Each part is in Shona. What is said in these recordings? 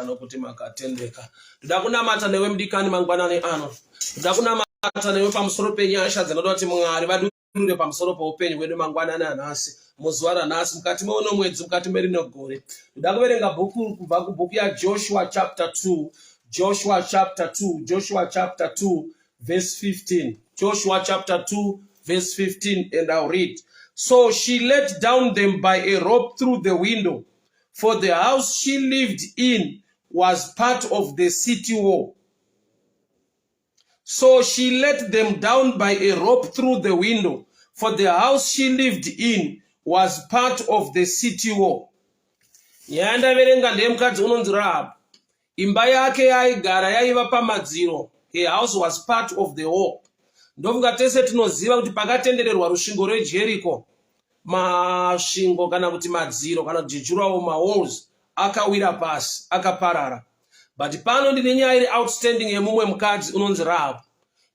Nokuti makatendeka. Ndoda kunamata newe, mudikani, mangwanani ano. Ndoda kunamata newe pamusoro penyasha dzinoda kuti Mwari vadurure pamusoro peupenyu hwedu mangwanani anhasi, muzuva ranhasi, mukati meuno mwedzi, mukati merino gore. Ndoda kuverenga bhuku kubva kubhuku yaJoshua chapter 2, Joshua chapter 2, Joshua chapter 2 verse 15, Joshua chapter 2 verse 15, and I'll read. "So she let down them by a rope through the window, for the house she lived in was part of the city wall. So she let them down by a rope through the window, for the house she lived in was part of the city wall." Nyaya ndaverenga ndeyemukadzi unonzi Rahab. Imba yake yaaigara yaiva pamadziro. Her house was part of the wall. Ndofunga tese tinoziva kuti pakatendererwa rusvingo rweJeriko, masvingo kana kuti madziro kana kuti durawall, mawalls akawira pasi, akaparara. But pano ndine nyaya iri outstanding yemumwe mukadzi unonzi Rahab.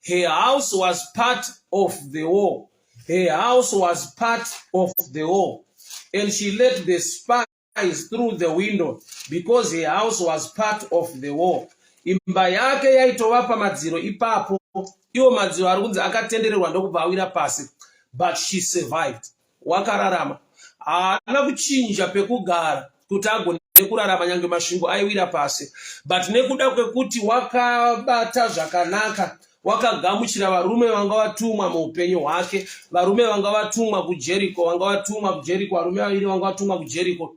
Her house was part of the wall. Her house was part of the wall, and she let the spies through the window because her house was part of the wall. Imba yake yaitova pamadziro ipapo. Iwo madziro ari kunzi akatendererwa ndokubva awira pasi, but she survived. Wakararama. Haana kuchinja pekugara kuti agone kurarama nyange masvingo aiwira pasi, but nekuda kwekuti wakabata zvakanaka, wakagamuchira varume vanga vatumwa muupenyu hwake, varume vanga vatumwa kuJeriko, vanga vatumwa kuJeriko, varume vaviri vanga vatumwa kuJeriko,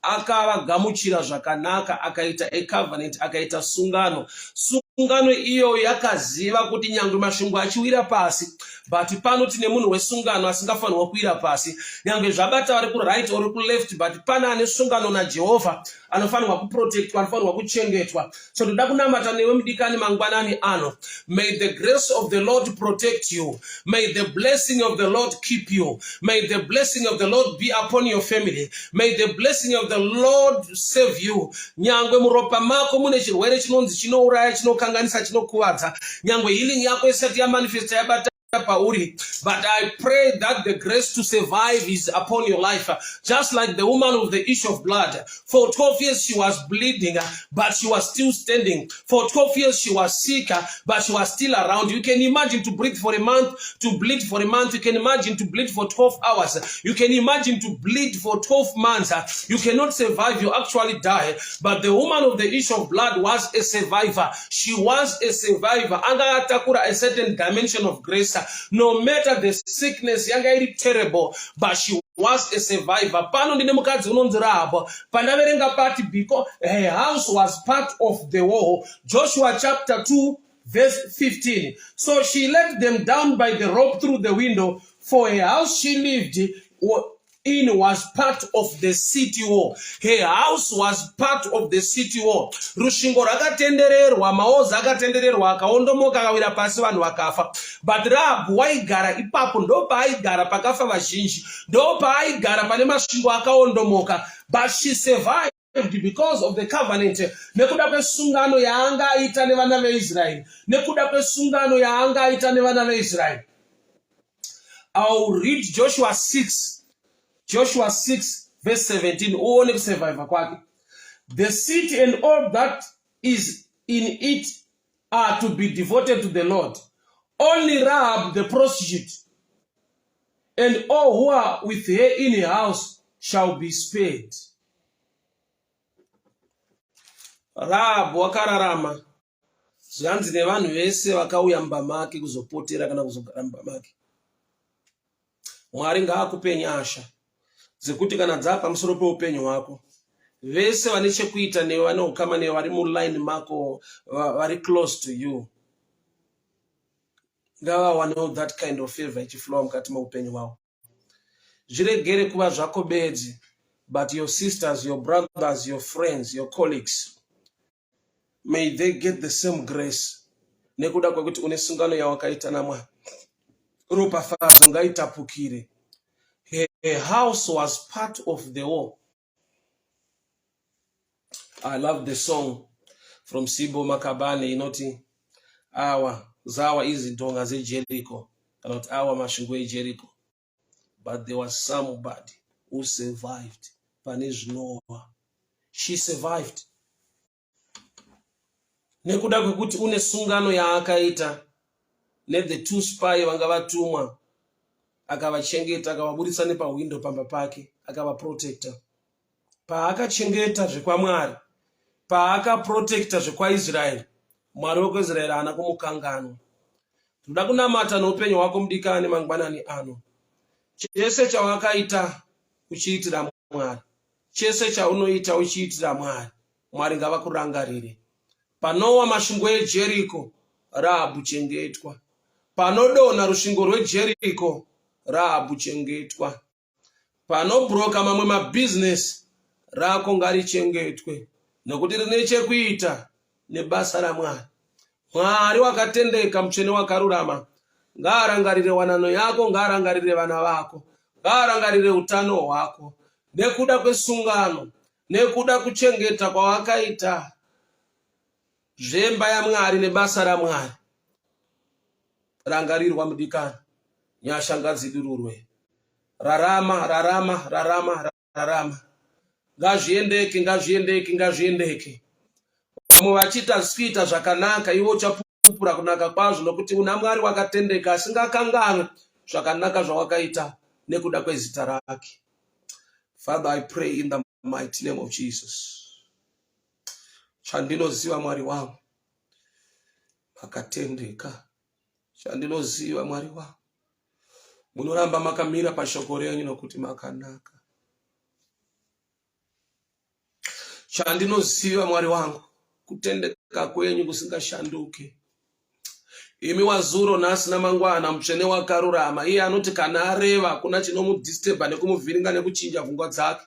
akavagamuchira zvakanaka, akaita a covenant, akaita sungano. Sungano iyoyo yakaziva kuti nyange masvingo achiwira pasi, but pano tine munhu wesungano asingafanirwa kuwira pasi. Nyange zvabata vari kuright or kuleft, but pane ane sungano naJehovha anofanirwa kuprotectwa, anofanirwa kuchengetwa. So ndoda kunamata newe, mudikani, mangwanani ano. May the grace of the Lord protect you. May the blessing of the Lord keep you. May the blessing of the Lord be upon your family. May the blessing of the Lord save you. Nyangwe muropa mako mune chirwere chinonzi chinouraya, chinokanganisa, chinokuvadza, nyangwe healing yako isati yamanifesta, yabata pauri, but I pray that the grace to survive is upon your life, just like the woman of the issue of blood. For 12 years she was bleeding, but she was still standing. For 12 years she was sick, but she was still around. You can imagine to breathe for a month, to bleed for a month. You can imagine to bleed for 12 hours. You can imagine to bleed for 12 months. You cannot survive, you actually die. But the woman of the issue of blood was a survivor. She was a survivor. Anga atakura a certain dimension of grace. No matter the sickness yanga iri terrible, but she was a survivor. Pano ndine mukadzi unonzi Rahab. Pandaverenga pati because her house was part of the wall. Joshua chapter 2 verse 15. "So she let them down by the rope through the window, for her house she lived in was part of the city wall." Her house was part of the city wall. Rusvingo rwakatendererwa, mawalls akatendererwa, akaondomoka, akawira pasi, vanhu vakafa. But Rahab waigara ipapo. Ndo paaigara pakafa vazhinji, ndo paaigara pane masvingo akaondomoka, but she survived because of the covenant, nekuda kwesungano yaanga aita nevana veIsraeri, nekuda kwesungano yaanga aita nevana veIsraeri. I'll read Joshua 6, Joshua 6 verse 17, uone kusurviva kwake. "The city and all that is in it are to be devoted to the Lord. Only Rahab the prostitute and all who are with her in her house shall be spared." Rahab wakararama, zvanzi nevanhu vese vakauya mumba make kuzopotera kana kuzogara mumba make. Mwari ngaakupe nyasha dzekuti kana dzaa pamusoro peupenyu hwako, vese vane chekuita newe, vane ukama newe, vari muline mako, vari close to you, ngavawanewo that kind of favor ichiflowa mukati meupenyu hwavo. Zviregere kuva zvako bedzi, but your sisters, your brothers, your friends, your colleagues, may they get the same grace nekuda kwekuti une sungano yawakaita naMwari. Ropafadzo ngaitapukire. Her house was part of the wall. I love the song from Sibo Makabane inoti, "Awa zawa izindonga zeJericho," kana kuti "Awa masvingo eJericho," but there was somebody who survived pane zvinowa. She survived. Nekuda kwekuti une sungano yaakaita nethe two spy vanga vatumwa, akavachengeta, akavaburitsa nepahwindo pamba pake, akavaprotecta. Paakachengeta zvekwaMwari, paakaprotecta zvekwaIsraeri, Mwari wekuIsraeri haana kumukanganwa. Tinoda kunamata noupenyu hwako mudikani mangwanani ano. Chese chawakaita uchiitira Mwari, chese chaunoita uchiitira Mwari, Mwari ngavakurangarire. Panowa masvingo eJeriko, Rahabhu chengetwa. Panodonha rusvingo rweJeriko, Rahabhu chengetwa. Panobroka mamwe mabhizinesi, rako ngarichengetwe nokuti rine chekuita nebasa raMwari. Mwari wakatendeka, mutsvene wakarurama, ngaarangarire wanano yako, ngaarangarire vana vako, ngaarangarire utano hwako nekuda kwesungano, nekuda kuchengeta kwawakaita zvemba yaMwari nebasa raMwari. Rangarirwa mudikani, nyasha ngadzidururwe. Rarama, rarama, rarama, rarama. Ngazviendeke, ngazviendeke, ngazviendeke. Vamwe vachiita zvisikuita zvakanaka, iwe uchapupura kunaka kwazvo nokuti una Mwari wakatendeka asingakanganwe zvakanaka zvawakaita nekuda kwezita rake. Father, I pray in the mighty name of Jesus. Chandinoziva Mwari wangu, makatendeka. Chandinoziva Mwari wangu, munoramba makamira pashoko renyu nokuti makanaka. Chandinoziva Mwari wangu, kutendeka kwenyu kusingashanduke. Imi wazuro nhasi namangwana, mutsvene wakarurama, iye anoti kana areva kuna chinomudisturba nekumuvhiringa nekuchinja pfungwa dzake,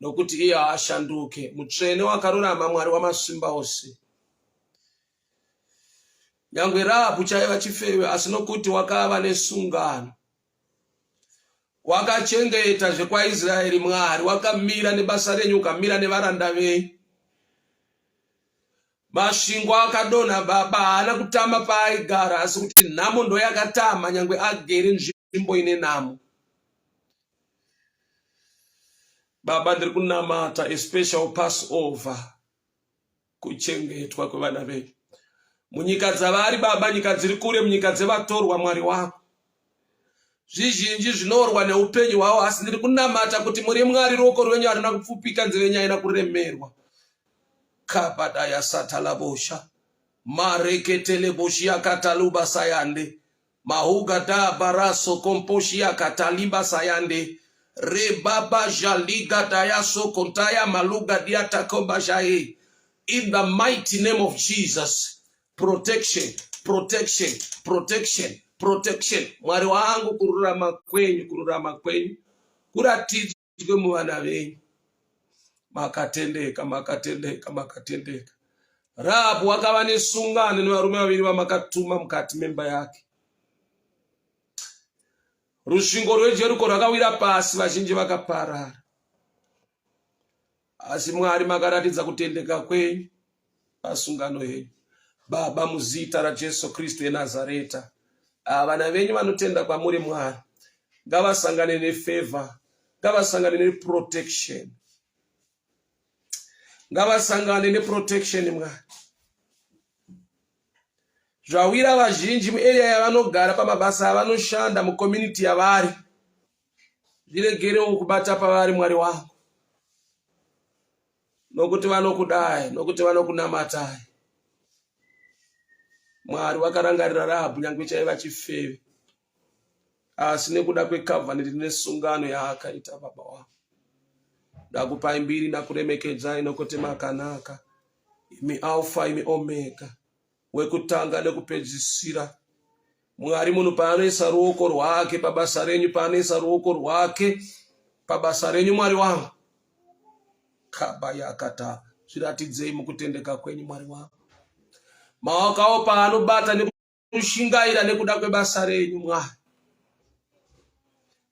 nokuti iye haashanduke. Mutsvene wakarurama, Mwari wamasimba ose. Nyangwe Rahabhu chaiva chifeve, asi nokuti wakava nesungano, wakachengeta zvekwaIsraeri. Mwari wakamira nebasa renyu, ukamira nevaranda venyu. Masvingo akadonha baba haana kutama paaigara, asi kuti nhamo ndoyakatama nyangwe agere nzvimbo ine nhamo. Baba, ndiri kunamata a special Passover, kuchengetwa kwevana venyu munyika dzavari baba, nyika dziri kure, munyika dzevatorwa. Mwari wangu, zvizhinji zvinorwa neupenyu hwavo, asi ndiri kunamata kuti muri Mwari, ruoko rwenyu haruna kupfupika, nzeve yenyu haina kuremerwa. Kabadaya satalabosha mareketeleboshia kataluba sayande mahuga da baraso komposhia kataliba sayande rebaba jaliga dayaso kontaya maluga diatakoba jae. In the mighty name of Jesus, protection, protection, protection, protection. Mwari wangu, kururama kwenyu, kururama kwenyu kuratidzwe muvana venyu. Makatendeka, makatendeka, makatendeka. Rahabhu wakava nesungano nevarume vaviri vamakatuma mukati memba yake. Rusvingo rweJeriko rwakawira pasi, vazhinji vakaparara, asi Mwari makaratidza kutendeka kwenyu pasungano yenyu. Baba, muzita raJesu Kristu yeNazareta, vana venyu vanotenda kwamuri Mwari, ngavasangane nefavor, ngavasangane neprotection, ngavasangane neprotection. Mwari, zvawira vazhinji muarea yavanogara, pamabasa avanoshanda, mucommunity yavari, zviregerewo kubata pavari, Mwari wangu, nokuti vanokudai, nokuti vanokunamatai. Mwari wakarangarira Rahabhu nyange chaiva chifeve, asi nekuda kwekavhaniri nesungano yaakaita. Baba wangu, ndakupai mbiri, ndakuremekedzai nokuti makanaka, imi Alfa, imi Omega, wekutanga nekupedzisira. Mwari, munhu paanoisa ruoko rwake pabasa renyu, paanoisa ruoko rwake pabasa renyu, Mwari wangu, kabayakata, zviratidzei mukutendeka kwenyu, Mwari wangu. Maoko avo paanobata nekushingaira nekuda kwebasa renyu, Mwari,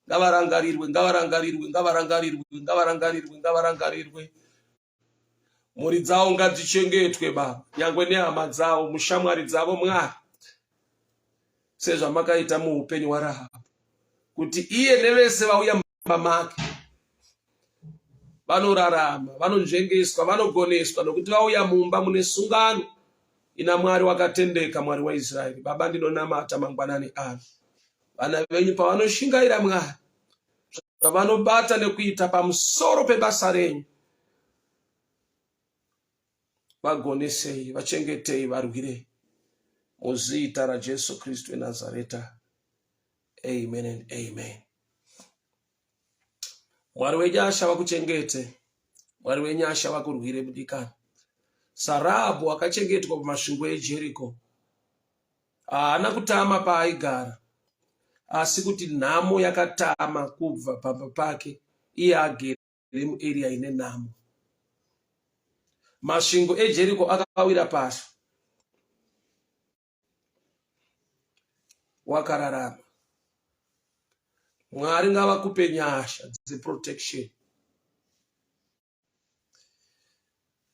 ngavarangarirwe, ngavarangarirwe, ngavarangarirwe, ngavarangarirwe, ngavarangarirwe. Mhuri dzavo ngadzichengetwe baba, nyangwe nehama dzavo, mushamwari dzavo, Mwari, sezvamakaita muupenyu hwaRahabhu, kuti iye nevese vauya mumba make vanorarama, vanonzvengeswa, vanogoneswa, nokuti vauya mumba mune sungano. Ina Mwari wakatendeka, Mwari waIsraeri. Baba, ndinonamata mangwanani ano. Vana venyu pavanoshingaira Mwari, zvavanobata nekuita pamusoro pebasa renyu, vagonesei, vachengetei, varwirei. Muzita raJesu Kristu weNazareta. Amen and amen. Mwari wenyasha vakuchengete. Mwari wenyasha vakurwire mudikani. SaRahabhu akachengetwa pamasvingo eJeriko. Haana kutama paaigara, asi kuti nhamo yakatama kubva pamba pake iye agere muarea ine nhamo. Masvingo eJeriko akawira pasi. Wakararama. Mwari ngavakupe nyasha dzeprotection.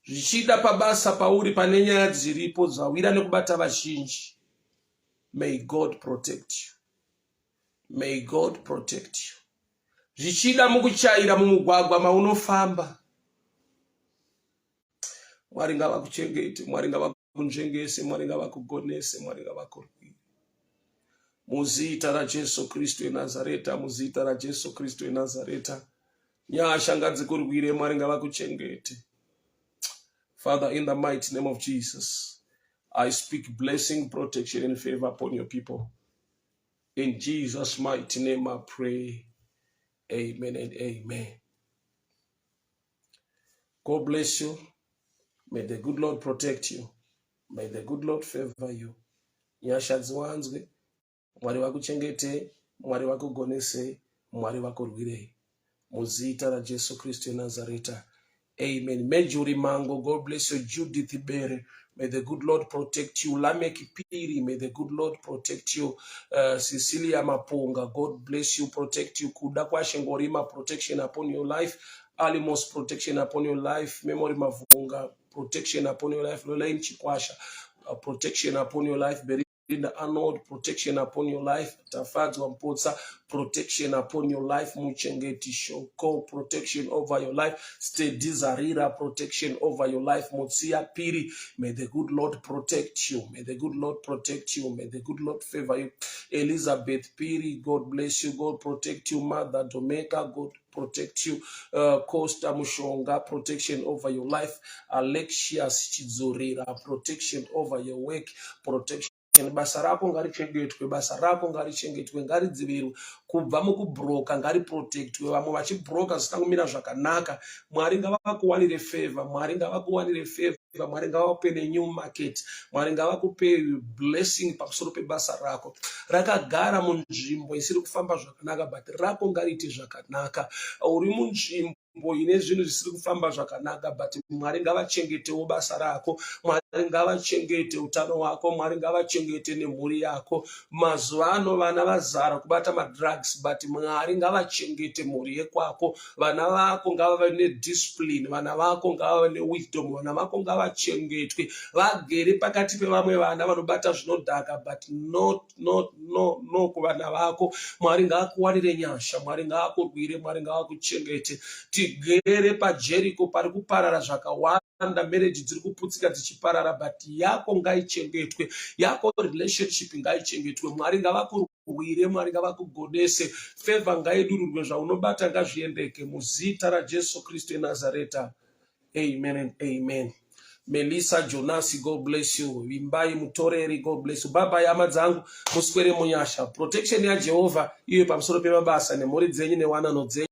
Zvichida pabasa pauri pane nyaya dziripo dzawira nekubata vazhinji. May God protect you. May God protect you. Zvichida mukuchaira mumugwagwa maunofamba. Mwari ngavakuchengete, Mwari ngavakunzvengese, Mwari ngavakugonese, Mwari ngavakurwire. Muzita raJesu Kristu weNazareta, muzita raJesu Kristu weNazareta. Nyasha ngadzikurwire, Mwari ngavakuchengete. Father, in the mighty name of Jesus, I speak blessing, protection, and favor upon your people. In Jesus' mighty name I pray. Amen and amen. God bless you. May the good Lord protect you. May the good Lord favor you. Nyasha dziwanzwe. Mwari vakuchengete, Mwari vakugonese, Mwari vakurwirei. Muzita raJesu Kristu weNazareta. Amen. Mejuri Mango, God bless you. Judith Bere, may the good Lord protect you. Lamek Piri, may the good Lord protect you. Cecilia Mapunga, God bless you, protect you. Kuda Kwashe Ngorima, protection upon your life. Alimos, protection upon your life. Memory Mavunga, protection upon your life. Lolaine Chikwasha, protection upon your life. Linda Arnold, protection upon your life. Tafadzwa Mpotsa, protection upon your life. Muchengeti Shoko, protection over your life. Steady Zarira, protection over your life. Mutsia Piri, may the good Lord protect you. May the good Lord protect you. May the good Lord favor you. Elizabeth Piri, God bless you. God protect you. Mother Domeka, God protect you. Costa Mushonga, protection over your life. Alexius Chidzorera, protection over your work. Protection basa rako ngarichengetwe, basa rako ngarichengetwe, ngaridzivirirwe kubva mukubroka, ngariprotectwe. Vamwe vachibroka zvisina kumira zvakanaka, Mwari ngavakuwanire favor, Mwari ngavakuwanire favor, Mwari ngavakupe nenew market, Mwari ngavakupe blessing pamusoro pebasa rako. Rakagara munzvimbo isiri kufamba zvakanaka, but rako ngariite zvakanaka. Uri munzvimbo ine zvinhu zvisiri kufamba zvakanaka, but Mwari ngavachengetewo basa rako, Mwari ngavachengete utano hwako, Mwari ngavachengete nemhuri yako. Mazuva ano vana vazara kubata madrugs, but Mwari ngavachengete mhuri yekwako. Vana vako ngavave nediscipline, vana vako ngavave newisdom, vana vako ngavachengetwe vagere pakati pevamwe vana vanobata zvinodhaka, but not, not, no, no kuvana vako. Mwari ngaakuwanire nyasha, Mwari ngaakurwire, Mwari ngaakuchengete. Tigere paJeriko pari kuparara zvakawanda, marriage dziri kuputsika dzichiparara, but yako ngaichengetwe, yako relationship ngaichengetwe. Mwari ngavakurwire, Mwari ngavakugonese, favor ngaidururwe, zvaunobata ngazviendeke muzita raJesu Kristu weNazareta. Amen and amen. Melissa Jonasi, God bless you. Vimbai Mutoreri, God bless you. Bye bye, hama dzangu, muswere munyasha. Protection yaJehovha iwe pamusoro pemabasa nemhuri dzenyu newanano dzenyu.